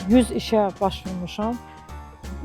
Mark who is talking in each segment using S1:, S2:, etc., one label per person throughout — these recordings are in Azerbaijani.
S1: 100 işə başvurmuşam.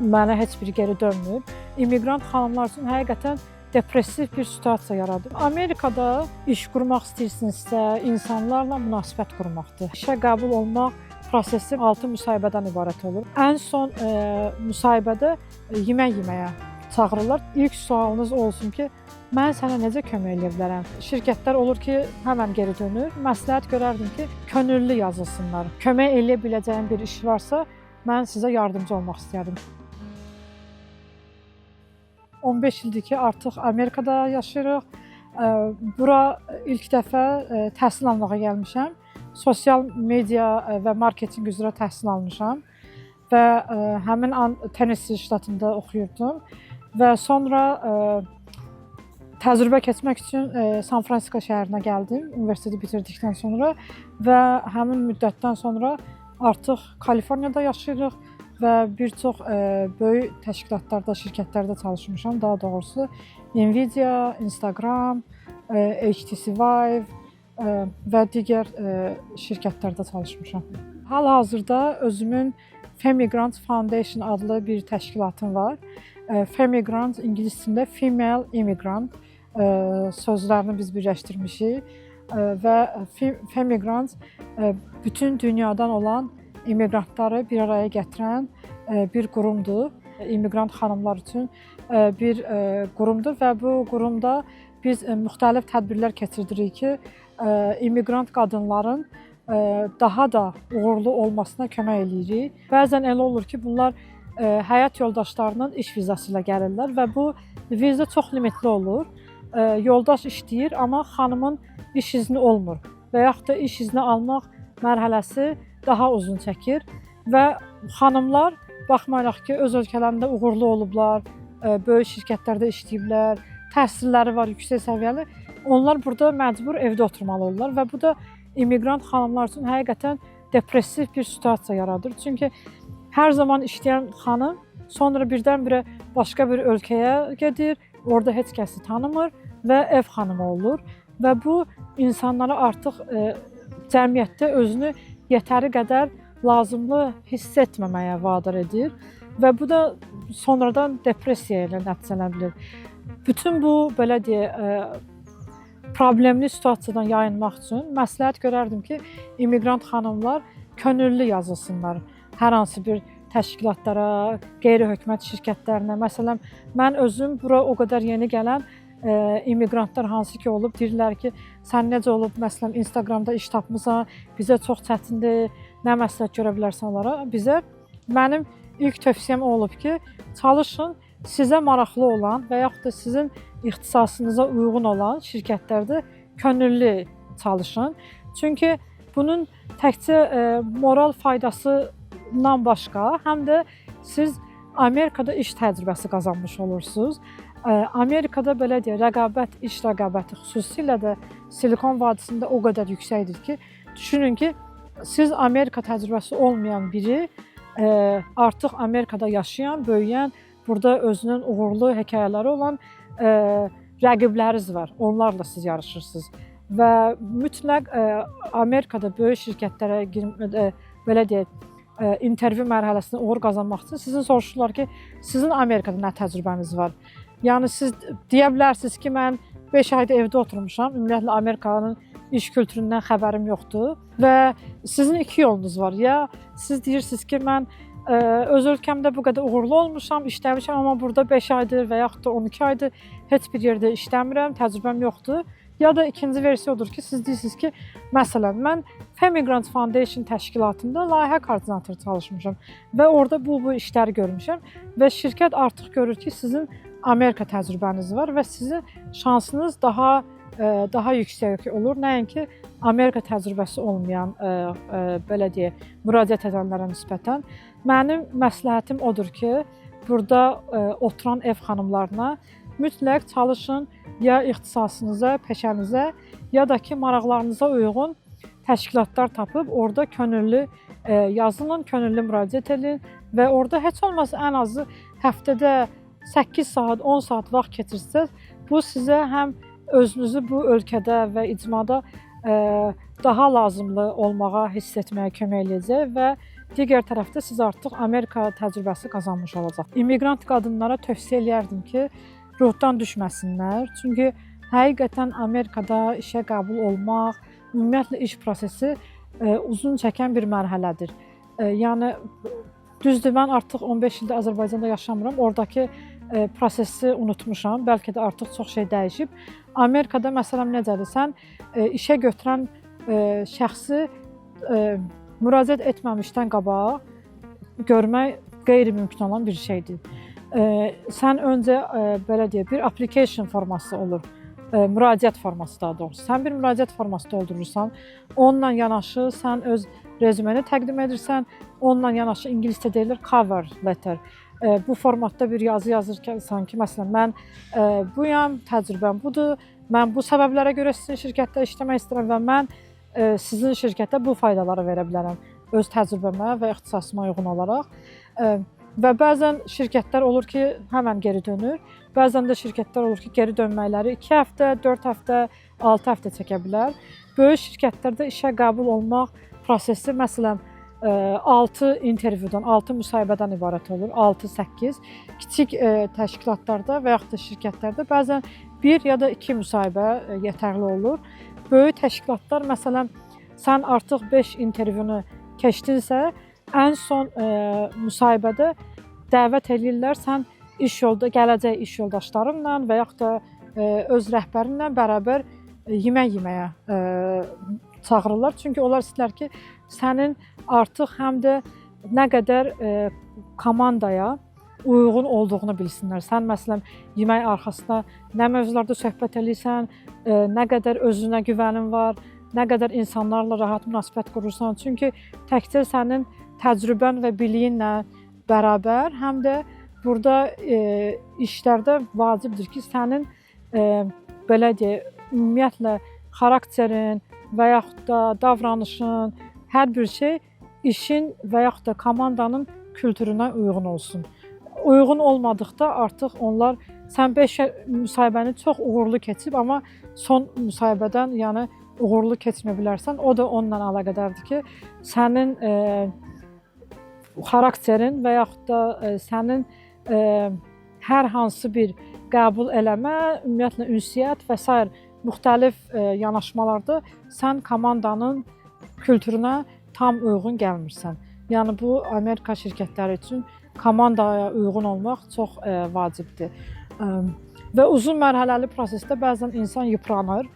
S1: Mənə heç biri geri dönmür. İmmiqrant xanımlar üçün həqiqətən depressiv bir situasiya yaradır. Amerikada iş qurmaq istəyirsinizsə, insanlarla münasibət qurmaqdır. İşə qəbul olmaq prosesi 6 müsahibədən ibarət olur. Ən son müsahibədə yemək yeməyə çağırırlar. İlk sualınız o olsun ki, mən sənə necə kömək eləyə bilərəm? Şirkətlər olur ki, həmən geri dönür. Məsləhət görərdim ki, könüllü yazılsınlar. Kömək eləyə biləcəyim bir iş varsa, mən sizə yardımcı olmaq istəyərdim. 15 ildir ki, artıq Amerikada yaşayırıq. Bura ilk dəfə təhsil almağa gəlmişəm. Sosial media və marketinq üzrə təhsil almışam və həmin an Tennessee ştatında oxuyurdum və sonra təcrübə keçmək üçün San Fransisko şəhərinə gəldim universiteti bitirdikdən sonra və həmin müddətdən sonra artıq Kaliforniyada yaşayırıq və bir çox böyük təşkilatlarda, şirkətlərdə çalışmışam. Daha doğrusu Nvidia, Instagram, HTC Vive və digər şirkətlərdə çalışmışam. Hal-hazırda özümün Femigrant Foundation adlı bir təşkilatım var. Femigrant ingilis dilində female immigrant sözlərini biz birləşdirmişik və Femigrant bütün dünyadan olan immiqrantları bir araya gətirən bir qurumdur. İmmiqrant xanımlar üçün bir qurumdur və bu qurumda biz müxtəlif tədbirlər keçirdirik ki, immiqrant qadınların daha da uğurlu olmasına kömək eləyirik. Bəzən elə olur ki, bunlar həyat yoldaşlarının iş vizası ilə gəlirlər və bu viza çox limitli olur. Yoldaş işləyir, amma xanımın iş izni olmur və yaxud da iş izni almaq mərhələsi daha uzun çəkir və xanımlar baxmayaraq ki, öz ölkələrində uğurlu olublar, böyük şirkətlərdə işləyiblər, təhsilləri var yüksək səviyyəli, onlar burada məcbur evdə oturmalı olurlar və bu da immiqrant xanımlar üçün həqiqətən depressiv bir situasiya yaradır. Çünki hər zaman işləyən xanım sonra birdən-birə başqa bir ölkəyə gedir, orada heç kəsi tanımır və ev xanımı olur və bu insanlara artıq cəmiyyətdə özünü yetəri qədər lazımlı hiss etməməyə vadar edir və bu da sonradan depressiya ilə nəticələnə bilər. Bütün bu belə deyək, problemli situasiyadan yayınmaq üçün məsləhət görərdim ki, immiqrant xanımlar könüllü yazılsınlar hər hansı bir təşkilatlara, qeyri-hökumət şirkətlərinə. Məsələn, mən özüm bura o qədər yeni gələn immiqrantlar hansı ki olub, deyirlər ki, sən necə olub, məsələn, Instagramda iş tapmısan, bizə çox çətindir, nə məsləhət görə bilərsən onlara? Bizə mənim ilk tövsiyəm o olub ki, çalışın sizə maraqlı olan və yaxud da sizin ixtisasınıza uyğun olan şirkətlərdə könüllü çalışın. Çünki bunun təkcə moral faydasından başqa, həm də siz Amerikada iş təcrübəsi qazanmış olursunuz. Amerikada belə deyək, rəqabət, iş rəqabəti xüsusilə də Silikon vadisində o qədər yüksəkdir ki, düşünün ki, siz Amerika təcrübəsi olmayan biri artıq Amerikada yaşayan, böyüyən, burada özünün uğurlu hekayələri olan rəqibləriniz var. Onlarla siz yarışırsınız. Və mütləq Amerikada böyük şirkətlərə belə deyək, intervyu mərhələsində uğur qazanmaq üçün sizin soruşurlar ki, sizin Amerikada nə təcrübəniz var? Yəni siz deyə bilərsiniz ki, mən 5 ayda evdə oturmuşam. Ümumiyyətlə Amerikanın iş kültüründən xəbərim yoxdur və sizin iki yolunuz var. Ya siz deyirsiniz ki, mən öz ölkəmdə bu qədər uğurlu olmuşam, işləmişəm, amma burada 5 aydır və yaxud da 12 aydır heç bir yerdə işləmirəm, təcrübəm yoxdur. Ya da ikinci versiya odur ki, siz deyirsiniz ki, məsələn, mən Femigrant Foundation təşkilatında layihə koordinatoru çalışmışam və orada bu işləri görmüşəm və şirkət artıq görür ki, sizin Amerika təcrübəniz var və sizin şansınız daha yüksək olur, nəinki Amerika təcrübəsi olmayan belə deyək, müraciət edənlərə nisbətən. Mənim məsləhətim odur ki, burada oturan ev xanımlarına mütləq çalışın ya ixtisasınıza, peşənizə, ya da ki, maraqlarınıza uyğun təşkilatlar tapıb orada könüllü yazılın, könüllü müraciət edin və orada heç olmasa ən azı həftədə 8 saat, 10 saat vaxt keçirsəniz, bu sizə həm özünüzü bu ölkədə və icmada daha lazımlı olmağa hiss etməyə kömək eləyəcək və Digər tərəfdə siz artıq Amerika təcrübəsi qazanmış olacaq. İmmiqrant qadınlara tövsiyə eləyərdim ki, ruhdan düşməsinlər. Çünki həqiqətən Amerikada işə qəbul olmaq, ümumiyyətlə iş prosesi uzun çəkən bir mərhələdir. Yəni düzdür, mən artıq 15 ildir Azərbaycanda yaşamıram. Oradakı prosesi unutmuşam. Bəlkə də artıq çox şey dəyişib. Amerikada məsələn necədir? Sən işə götürən şəxsi müraciət etməmişdən qabaq görmək qeyri-mümkün olan bir şeydir. Sən öncə belə deyək, bir application forması olur. Müraciət forması daha doğrusu. Sən bir müraciət forması doldurursan, onunla yanaşı sən öz rezümeni təqdim edirsən, onunla yanaşı ingiliscə deyilir cover letter. Bu formatda bir yazı yazırkən sanki məsələn mən buyam, təcrübəm budur, mən bu səbəblərə görə sizin şirkətdə işləmək istəyirəm və mən sizin şirkətə bu faydaları verə bilərəm öz təcrübəmə və ixtisasıma uyğun olaraq. Və bəzən şirkətlər olur ki, həmən geri dönür. Bəzən də şirkətlər olur ki, geri dönməkləri 2 həftə, 4 həftə, 6 həftə çəkə bilər. Böyük şirkətlərdə işə qəbul olmaq prosesi məsələn 6 intervyudan, 6 müsahibədən ibarət olur, 6-8. Kiçik təşkilatlarda və yaxud da şirkətlərdə bəzən 1 ya da 2 müsahibə yetərli olur. Böyük təşkilatlar məsələn sən artıq 5 intervyunu keçdinsə, ən son müsahibədə dəvət eləyirlər, sən iş yolda gələcək iş yoldaşlarınla və yaxud da öz rəhbərinlə bərabər yemək yeməyə çağırırlar. Çünki onlar istəyirlər ki, sənin artıq həm də nə qədər komandaya uyğun olduğunu bilsinlər. Sən məsələn yemək arxasında nə mövzularda söhbət eləyirsən, nə qədər özünə güvənin var, nə qədər insanlarla rahat münasibət qurursan. Çünki təkcə sənin təcrübən və biliyinlə bərabər həm də burada işlərdə vacibdir ki, sənin belə deyək, ümumiyyətlə xarakterin və yaxud da davranışın, hər bir şey işin və yaxud da komandanın kültürünə uyğun olsun. Uyğun olmadıqda artıq onlar sən 5 müsahibəni çox uğurlu keçib, amma son müsahibədən yəni uğurlu keçməyə bilərsən. O da onunla əlaqədardır ki, sənin xarakterin və yaxud da sənin hər hansı bir qəbul eləmə, ümumiyyətlə ünsiyyət və sair müxtəlif yanaşmalarda sən komandanın kültürünə tam uyğun gəlmirsən. Yəni bu Amerika şirkətləri üçün komandaya uyğun olmaq çox vacibdir. Və uzun mərhələli prosesdə bəzən insan yıpranır.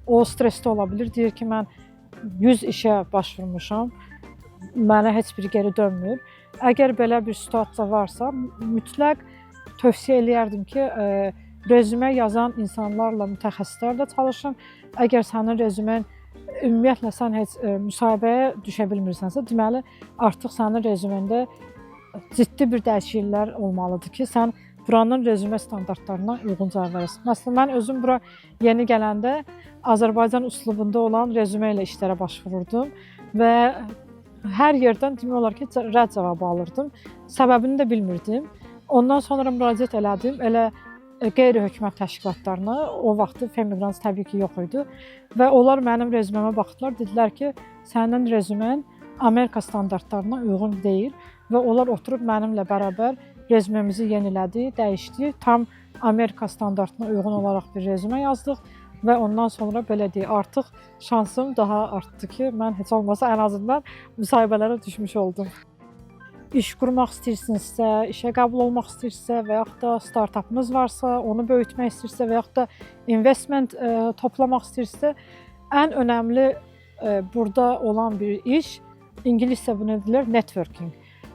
S1: O stressdə ola bilər. Deyir ki, mən 100 işə başvurmuşam, mənə heç biri geri dönmür. Əgər belə bir situasiya varsa, mütləq tövsiyə eləyərdim ki, rezümə yazan insanlarla, mütəxəssislərlə çalışın. Əgər sənin rezümen ümumiyyətlə sən heç müsahibəyə düşə bilmirsənsə, deməli artıq sənin rezümində ciddi bir dəyişikliklər olmalıdır ki, sən buranın rezümə standartlarına uyğun cavab verəsən. Məsələn, mən özüm bura yeni gələndə Azərbaycan üslubunda olan rezümə ilə işlərə başvururdum və hər yerdən demək olar ki, rədd cavabı alırdım. Səbəbini də bilmirdim. Ondan sonra müraciət elədim elə qeyri-hökumət təşkilatlarına. O vaxtı Femigrants təbii ki, yox idi və onlar mənim rezüməmə baxdılar, dedilər ki, sənin rezümən Amerika standartlarına uyğun deyil və onlar oturub mənimlə bərabər rezümemizi yenilədi, dəyişdi. Tam Amerika standartına uyğun olaraq bir rezümə yazdıq və ondan sonra belə deyək, artıq şansım daha artdı ki, mən heç olmasa ən azından müsahibələrə düşmüş oldum. İş qurmaq istəyirsinizsə, işə qəbul olmaq istəyirsinizsə və yaxud da startapınız varsa, onu böyütmək istəyirsinizsə və yaxud da investment toplamaq istəyirsinizsə, ən önəmli burada olan bir iş, ingiliscə bunu deyirlər networking.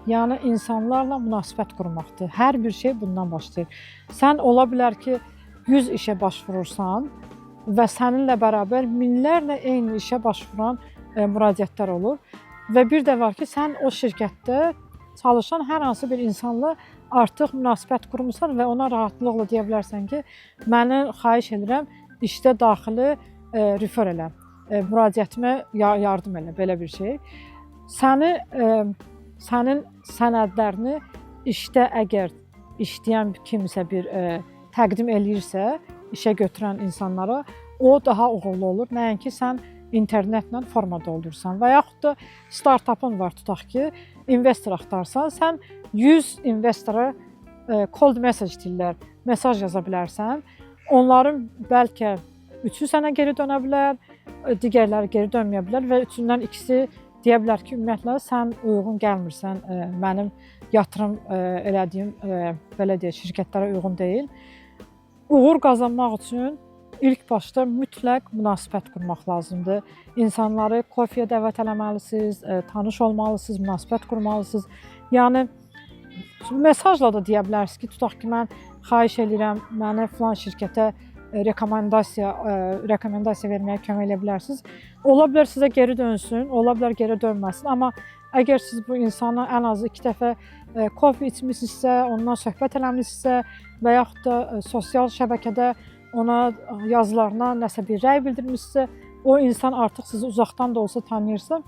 S1: Yəni insanlarla münasibət qurmaqdır. Hər bir şey bundan başlayır. Sən ola bilər ki, 100 işə başvurursan və səninlə bərabər minlərlə eyni işə başvuran müraciətlər olur. Və bir də var ki, sən o şirkətdə çalışan hər hansı bir insanla artıq münasibət qurmusan və ona rahatlıqla deyə bilərsən ki, məni xahiş edirəm, işdə daxili refer elə, müraciətimə yardım elə, belə bir şey. Səni sənin sənədlərini işdə əgər işləyən kimsə bir təqdim eləyirsə, işə götürən insanlara, o daha uğurlu olur. Nəinki sən internetlə forma doldursan və yaxud da startapın var, tutaq ki, investor axtarsan, sən 100 investora cold message deyirlər, mesaj yaza bilərsən. Onların bəlkə üçü sənə geri dönə bilər, digərləri geri dönməyə bilər və üçündən ikisi deyə bilər ki, ümumiyyətlə sən uyğun gəlmirsən, mənim yatırım elədiyim belə deyək, şirkətlərə uyğun deyil. Uğur qazanmaq üçün ilk başda mütləq münasibət qurmaq lazımdır. İnsanları kofeyə dəvət eləməlisiniz, tanış olmalısınız, münasibət qurmalısınız. Yəni mesajla da deyə bilərsiniz ki, tutaq ki, mən xahiş eləyirəm, məni filan şirkətə rekomendasiya verməyə kömək eləyə bilərsiniz. Ola bilər sizə geri dönsün, ola bilər geri dönməsin, amma əgər siz bu insana ən azı 2 dəfə kofe içmisinizsə, ondan söhbət eləmisinizsə və yaxud da sosial şəbəkədə ona yazılarına nəsə bir rəy bildirmisinizsə, o insan artıq sizi uzaqdan da olsa tanıyırsa,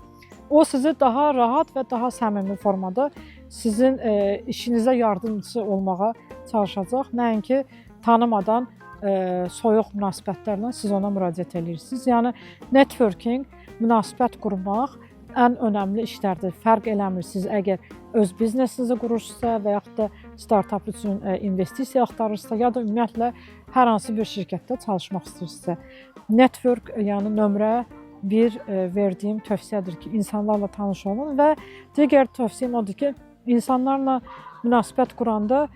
S1: o sizi daha rahat və daha səmimi formada sizin işinizə yardımcı olmağa çalışacaq. Nəinki tanımadan soyuq münasibətlərlə siz ona müraciət edirsiniz. Yəni networking, münasibət qurmaq ən önəmli işlərdir. Fərq eləmir siz əgər öz biznesinizi qurursunuzsa və yaxud da startap üçün investisiya axtarırsınızsa, ya da ümumiyyətlə hər hansı bir şirkətdə çalışmaq istəyirsinizsə. Network, yəni nömrə bir verdiyim tövsiyədir ki, insanlarla tanış olun və digər tövsiyəm odur ki, insanlarla münasibət quranda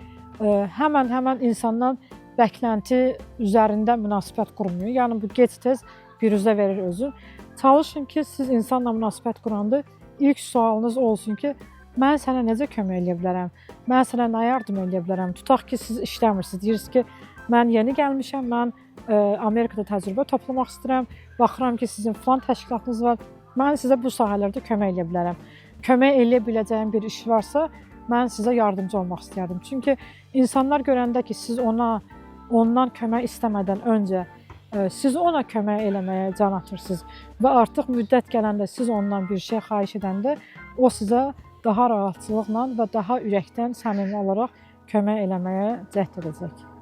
S1: həmən insandan bəklənti üzərində münasibət qurmayın. Yəni bu gec-tez biruzə verir özü. Çalışın ki, siz insanla münasibət quranda ilk sualınız olsun ki, mən sənə necə kömək eləyə bilərəm? Mən sənə nə yardım eləyə bilərəm? Tutaq ki, siz işləmirsiniz. Deyirsiniz ki, mən yeni gəlmişəm, mən Amerikada təcrübə toplamaq istəyirəm. Baxıram ki, sizin filan təşkilatınız var. Mən sizə bu sahələrdə kömək eləyə bilərəm. Kömək eləyə biləcəyim bir iş varsa, mən sizə yardımcı olmaq istəyərdim. Çünki insanlar görəndə ki, siz ondan kömək istəmədən öncə siz ona kömək eləməyə can atırsınız və artıq müddət gələndə siz ondan bir şey xahiş edəndə o sizə daha rahatçılıqla və daha ürəkdən səmimi olaraq kömək eləməyə cəhd edəcək.